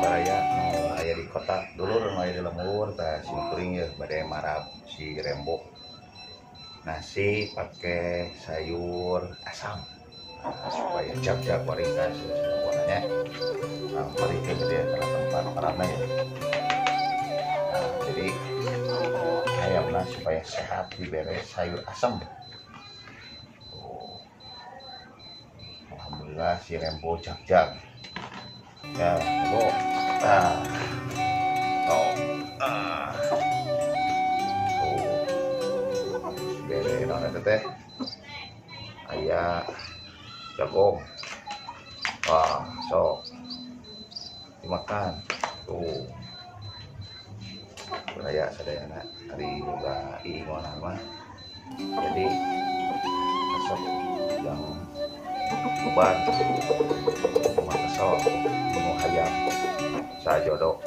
Baraya nu aya di kota, dulur nu aya di lembur, tah sim kuring ya bade marab si Rembo nasi pakai sayur asam. Nah, supaya jag-jag waringkas warnanya. Nah, mari ke gede karena tempat marabna ya. Nah, jadi ayamna supaya sehat dibere sayur asam. Tuh. Alhamdulillah si Rembo jag-jag. Ya, Rembo. Nah. Tuh. Ah. Tuh. Bere naon eta teh? Aya jagung. Wah, sok dimakan. Tuh. Baraya sadayana ari boga iingonan mah. Jadi resep yang beban cuma kesel mau hayam sajodo.